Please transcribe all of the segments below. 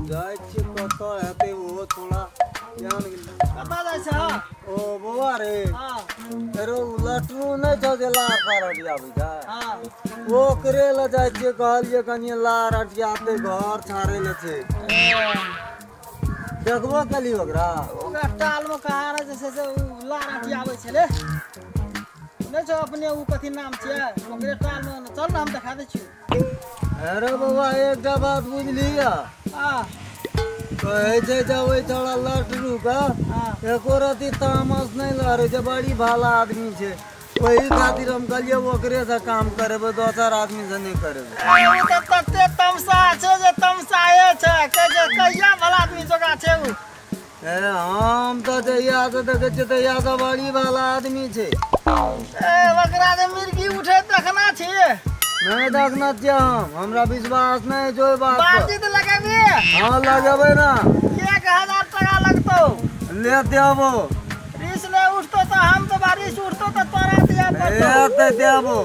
जाइ छियै कतऽ हेतै ओहो थोड़ा जान गेलै। कतऽ जाइ छै? ओ बौआ रे। हाँ। अरे ओ लटरू नहि छौ जे लार पार अटियाबै छै? हाँ। ओकरे लए जाइ छियै, कहलियै कनिये लार अटियाते, घर छाड़ै लए छै। देखबो केली ओकरा? ओकरा टाल मे कहाँ रहै छै से ओ लार अटियाबै छलै, नहि छौ अपने ओ कथी नाम छियै, ओकरे टाल मे। चल ने, हम देखा दै छियौ। अरे बौआ, एकटा बात बुझलियै? हाँ। कहै छै जे ओहि छौड़ा लटरू के एको रति तामस नहि लहरै छै, बड़ी भाला आदमी छै। ओहि खातिर हम कहलियै ओकरे से काम करेबै, दोसर आदमी से नहि करेबै। ओ तऽ तते तमसा छै जे तमसाए छै, कहै छै कहिया भला आदमी जोगा छै ओ। ए, हम तऽ जहिया से देखै छियै तहिया से बड़ी भाला आदमी छै। ए, ओकरा जे मिर्गी उठे देखना छी? नहि देखना छियै हम, हमरा विश्वास नहि छै ओहि बात पर। बाजी तऽ लगेबी? हाँ, लगेबै ने। 1000 टका लगतौ। ले देबो। रिस नहि उठतो तऽ हम तऽ बारिश उठतो तऽ तोरा दिया पड़तो। ए तऽ देबो।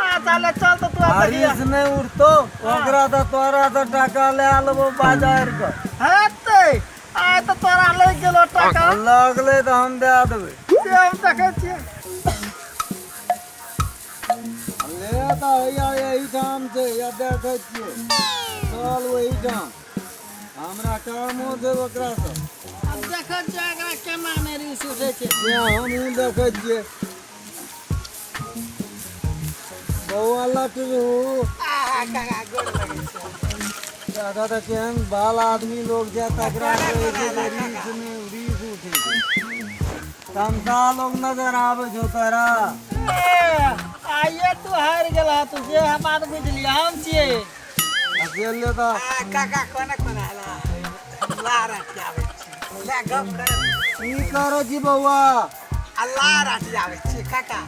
अच्छा, ले चल तऽ तू। आ रिस नहि उठतो ओकरा तऽ तोरा तऽ टाका ले लेबो बाजार के। हेतै, आइ तऽ तोरा लागि गेलो टाका। लगलै तऽ हम दए देबै। से हम देखै छियै। ले तऽ हैया एहिठाम छै, या देखै छियै, चल ओहिठाम, हमरा कामो छै ओकरासँ। आब देखै छियै एकरा केना नहि रिस उठै छै। से हमहूँ देखै छियै। बौआ लटरू। आहा काका, गोर लगै छै। दादा तऽ केहन बाल आदमी लोग छै, तकरा कहै छै जे रीस नहि रीस उठै छै। तमसा लोग नजर आबै छौ तोरा। ए, आइए तू हारि गेला, तू जे हम बात बुझलियै, हम छियै। अकेले तऽ। आ काका, कोना कोना ला लार अटियाबै छी, ला गप करब। की करै छी बौआ? आ लार अटियाबै छी काका।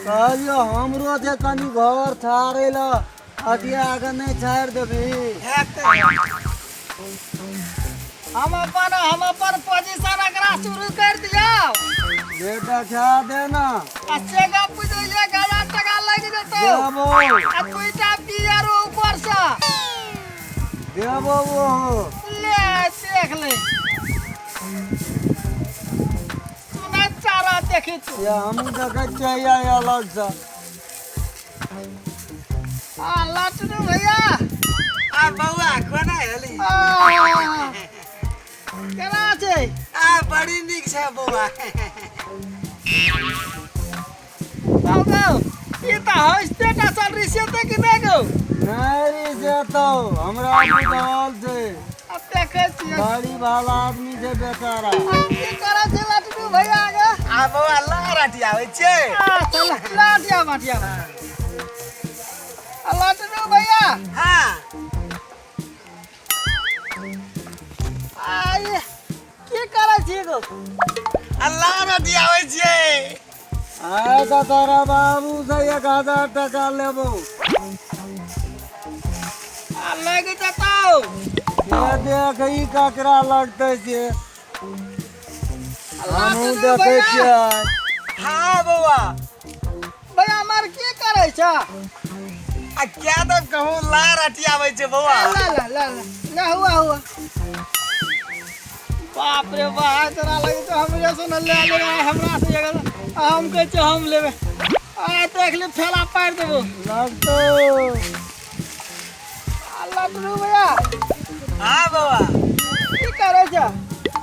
कहलियौ हमरो जे कनि घर छाड़ै लए अटिया के नहि छाड़ि देबही? हेतै। हम अपन पोजीशन एकरा शुरू कर दियौ। बेटा, खा दे ना। आ से गप बुझै, 1000 टका लागि जेतौ। देबो। आ दुईटा बियर ऊपर से। देबो ओहो। ले देख ले, सुनै चारा देखी तू। से हमहूँ देखै छियै हैया अलगसँ। आ लटरू भैया। आ बौआ, कोना हेली? आ, केना छै? आ बड़ी नीक छै बौआ। बाबू गौ, ई तऽ हँसते टा चल, रिसेते कि नहि गौ? नहि रिसेतौ, हमरा बुझल छै। आब देखै छियै। बड़ी भाला आदमी छै बेचारा। आब की करै छै लटरू भैया गे? आ बौआ, लार अटियाबै छियै। आ, चल लाटिया बाटिया। आ लटरू भैया। हाँ। आ ई की करै छी गौ? आ लार अटियाबै छियै। आइ तऽ तोरा बाबू से 1000 टका लेबो। आ लागि जेतौ। से देख, ई ककरा लगतै से हमहूँ लटरू देखै भैया। छियै। हाँ बौआ। भैया हमर, की करै छ? आ क्या तब कहूँ, लार अटियाबै छै बौआ। ला ला ला ला ला, हुआ हुआ। बाप रे बाप, तोरा लगे तो हमरे से न ले ले, हमरा से जगह आ हम कहै छियै हम लेबै। आ देख ले, ठेला पारि देबो। लगतौ। आ लटरू भैया। हाँ बौआ। की करै छ?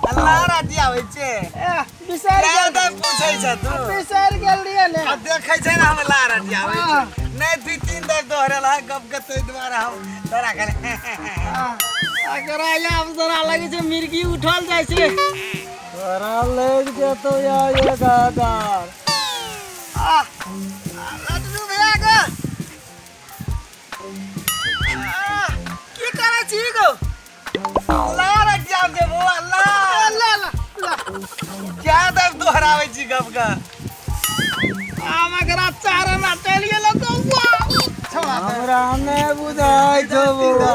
आ लार अटियाबै छै। ए, बिसरि क्या गेल। तब पूछै छ तू? बिसरि गेल रहियै ने। आ देखै छै ने, हम लार अटियाबै हाँ। छी। नहि, दू तीन बेर दोहरेल है गप के, ताहि दुआरे हम तोरा कहले। आ, एकरा आब जरा लगै छै मिर्गी उठल जाइ छै। तोरा लागि जेतौ या 1000। आ, लटरू भैया के आ, की करै छी गो? लार अटियाब छै बौआ, लार। ला ला ला। क्या तब दोहराबै छी गप के? आम एकरा चारना चलि गेलो कौआ। हमरा नहि बुझाइ छौ बौआ।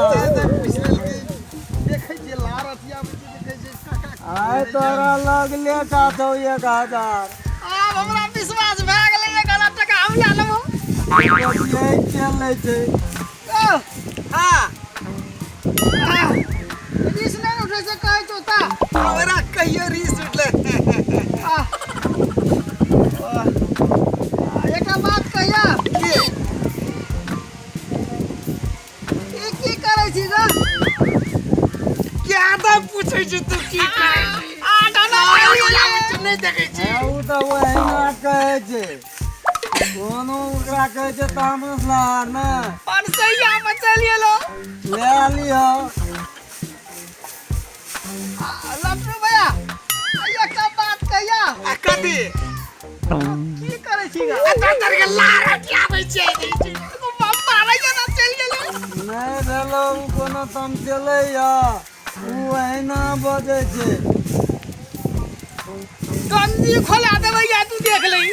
देखै छियै लार अथियाबै छै, देखै छियै काका। आइ तोरा लगले का छौ 1000। आब हमरा विश्वास भए गेलै, 1000 टका हम लए लेबो। चलै छै। ओ, हाँ। आह, रीस नहि ने उठै छै कहै छौ ता। हमरा कहियो रीस उठलै? आह, आह, एकटा बात कहिया? की? ई की करै छी ग? क्या तऽ पूछै छी तू की करै छी? आ डाना। नहि देखै छी? ओ तऽ ओहिना कहै छै, कोनो ओकरा कहै छै तामस लहार ने। 500 मे चलि गेलो। लए लिह। लट्टू भैया, एकटा बात कहिया? आ कथी? की करै छी ग? आ तर के लार हटियाबै छियै। मारै छै ने, चलि गेलै। नहि भेलो, ओ कोनो तमसेलै या ओ एहिना बजै छै। गंजी खोला देबै या तू देख लही।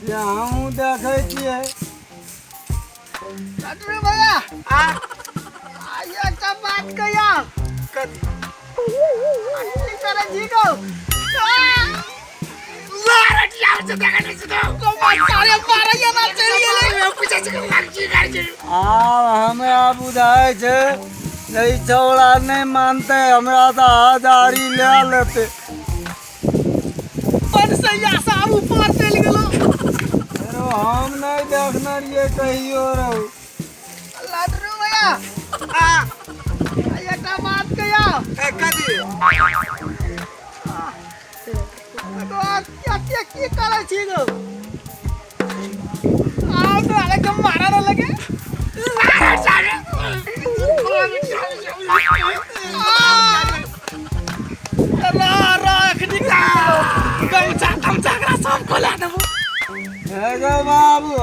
से हमहूँ देखै छियै। लट्टू भैया, आ एकटा बात कहिया? कथी? की करै छी गौ? लार हटियाबै छै, देखै नहि छी तू? सारे मारै छै ने, चलि गेलै। पूछै छी लार की करै छी? आब हमरा बुझाइ छै जे ई छौड़ा नहि मानतै हमरा, तऽ हजारी लए लेतै। 500 से आब ऊपर चलि गेलो। फेरो हम नहि देखने रहियै कहियो रहू। लड्डू भैया, आ एकटा बात कहिया? ए कथी? की की करै छी गौ? आउ तो आले के मारा न लगे। रा रा अखनी गमछा तमछा एकरा सब खोला देबो। हे गौ बाबू,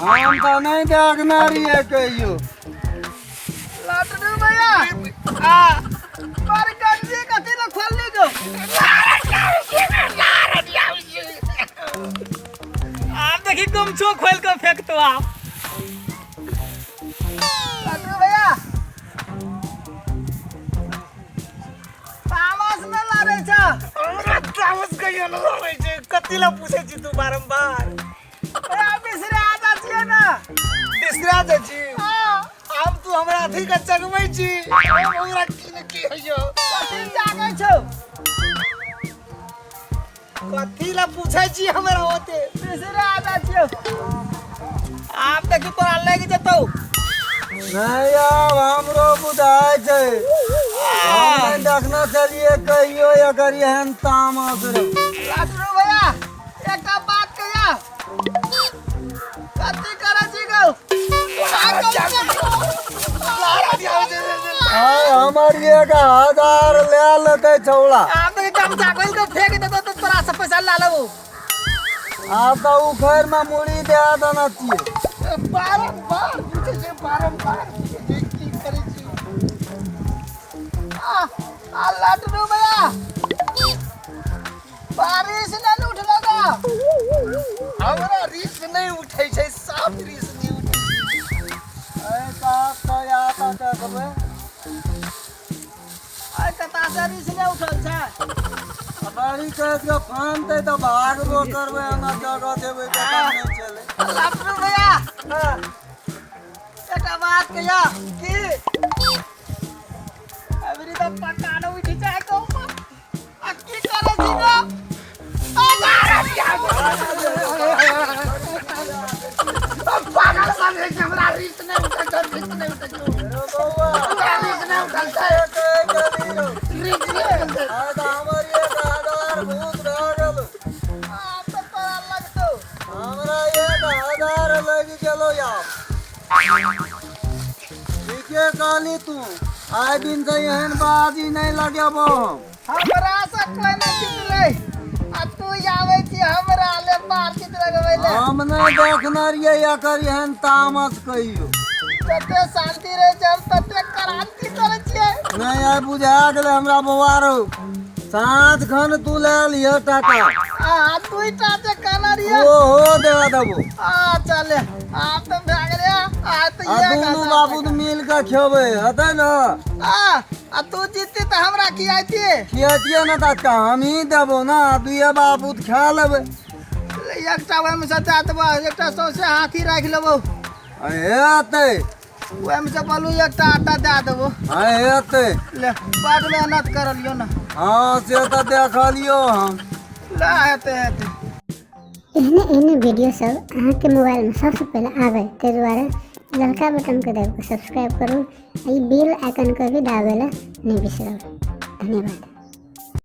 हम तऽ नहि देखने रहियै कहियो। लड्डू भैया, आ पर गंजी कथी ल खोलली गौ? आब देखी, गमछो खोल के फेंकतो आप। लड्डू भैया, तामस न लड़ै छ? हमरा तामस कहियो न लगै छै। कथी ला पूछै छी तू बारम्बार? ए बिसरा जा छियै ने। बिसरा जाइ छी? हाँ। आब तू हमरा अथी के चगबै छी, हमरा की ने की होइयो। कथी जागै छौ? कथी ला पूछै छी हमरा ओते? बिसरा जा छियौ। आब देखी, तोरा लागि जेतौ। नहि, आब हमरो बुझाइ छै, हम नहि देखने छलियै कहियो एकर एहन तामस रे। लड्डू भैया, एकटा बात कहिया? कथी करै छी गौ? आय हमर 1000 लए लेतै छौड़ा। आब देखी, गमछा खोल के फेंक देतौ तऽ तोरा से पैसा ला लेबो। आब तऽ उखड़ि मे मुड़ी दए देने छियै। बारम्बार पूछै छै, बारम्बार पूछै छै की करै छी। आ आ लड्डू भैया, बारिश नहि उठलो गा? हमरा रीस नहि उठै छै, साफ रीस नहि उठै छै। अरे साहब, तऽ या तऽ देखबै। आइ कता से रीस नहि उठल छै? बड़ी कहै के फानतै तऽ भागबो करबै, एना जगह देबै तऽ नहि चलै। लड्डू भैया, एकटा बात कहिया? की? अबरी तऽ पक्का न उठि जाय कहू। आ की करै छी गो? पागल समझै छै हमरा। रीस नहि उठै छै, रीस नहि उठै छै। अरे बौआ, हमरा रीस नहि उठल छै। कहै गेली रौ। रीस नहि उठल छै। आइ तऽ हमर 1000 भूत भए गेल। आब तऽ तोरा लगतौ। हमरा 1000 लागि गेलो यार। ठीके कहली तू, आइ दिन से एहन बाजी नहि लगेबो हम। हमरा से कोई नहि जीतलै आ तू आबै छी हमरा ले बातचीत लगबै ले। हम नहि देखने रहियै एकर एहन तामस कहियो। जते शान्ति रहै छै, हम तते क्रांति करै छियै। नहि, आइ बुझा गेलै हमरा बौआ रौ। साँझ खन तू लए लिह टाका। आ दुईटा जे कहने रहियै? ओहो दे देबो। आ चले, आब तऽ भए गेलै। आ तऽ आ एक दुनू हजार बाबू टाका। मिल कऽ खेबै, हेतै ने? आ आ तू जीतती तऽ हमरा की आइती? खियतियै ने तऽ हमही देबो ने, दुइये बाबू खा लेबै। एकटा ओहिमे से दए देबो, एकटा सौंसे हाथी राखि लेबो। हेतै। ओहिमे से बोलू एकटा आटा दए देबो। हाँ, हेतै। ले, बड मेहनत करलियो ने। हाँ, से तऽ देखलियो हम। ले, हेतै हेतै। एहने एहने वीडियो सब अहाँके मोबाइलमे सबसँ पहिले आबै ताहि दुआरे ललका बटनके दाबि कऽ सब्सक्राइब करू आ ई बेल आइकनके भी दाबै लए नहि बिसरब। धन्यवाद।